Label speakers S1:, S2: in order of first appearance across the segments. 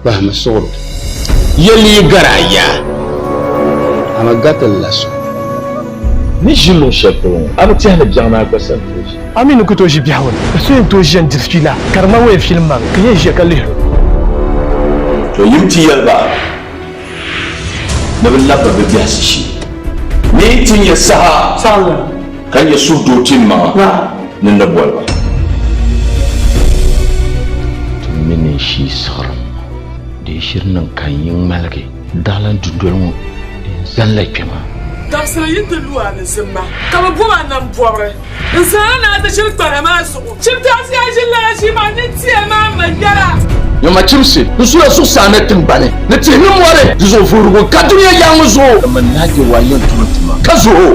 S1: Kpahimi suɣuro. Yɛli yi gari a yaa, a mi gariti li la so.
S2: Ni ʒi luɣ shɛli polo ŋɔ, a bi tɛhi ni biɛɣuni a gba sani tooi ʒi?
S3: A mi ni ku tooi ʒi biɛhigu ni, ka so yɛn tooi ʒiya n-diri fiila, ka di ŋmani o yɛn filim maa mi, ka yɛn ʒiya ka lihir o.
S2: To yim ti yɛli ba ni bɛ labiri bɛ biɛhisi shee. Ni yi ti nya saha ka nya suhudoo ti m maŋa ni n ni boli ba.
S1: Ti mi ni n shii siɣirim di yi shiri niŋ ka n yi ŋmaligi daɣilan dundoli ŋɔ di yɛn zanila kpe maa.
S4: Dabisili yi ti lu a ni zimma, ka bɛ bom a nam bɔbiri n-zaŋ a na a ti ʒili kpana maa zuɣu. Chimtaasi a ʒili lala ʒii maa ni tia maa ma yɛla.
S2: Nyama chimsi n-sula zuɣusaa ni tiŋgbani ni tihi ni mɔri, di zuɣu vuhirigu ka dunia yaŋ zuɣu. Dama Naa Jɛhɔa yɛn tum n tuma ka zuhi o.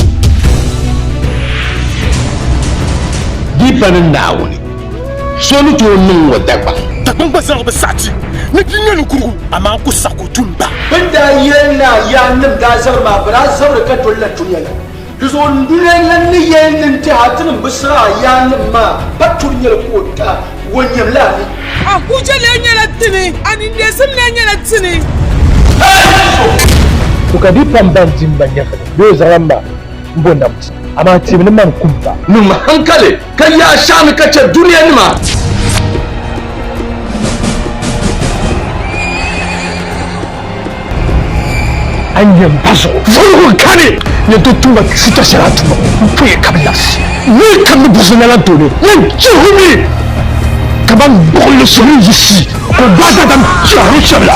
S1: Di pa ni Naawuni so ni tooi niŋ ŋɔ Dagbaŋ.
S5: Dagbaŋ gba zaŋ bi saɣi ti ni bia ŋmɛ ninkurigu, amaa n ku saɣi ka o tum ba.
S6: Bɛ ni daa yɛli ni a yaannim daa zabiri maa, bɛ daa zabiri ka dolila dunia la. Di zuɣu n dunia lan ni yɛli ni n tɛha a tinim bi siɣi a yaannim maa pa turi nyɛli ka o ta o nyɛmla a ni.
S4: A hujja lee nyɛla dini? A ninneesim lee nyɛla dini?
S3: To ka di pam ban di m ba nyɛvili bee o zaŋla m ma m-bo nam ti, amaa teemi ni man kum ba.
S2: Niŋmi hankali ka yaa shɛɣu ni ka chɛ dunianima.
S3: A nyɛ m ba zuɣu vuhirigu kani yɛn tooi tum ba chuuta shɛli a tuma ŋɔ m-puya ka bɛ labisi. Noli kam ni buɣisi lala tooni yɛn chihimi kaman buɣinli so ni yiɣisi ka o gbaai daadam chɛhiru shɛm la.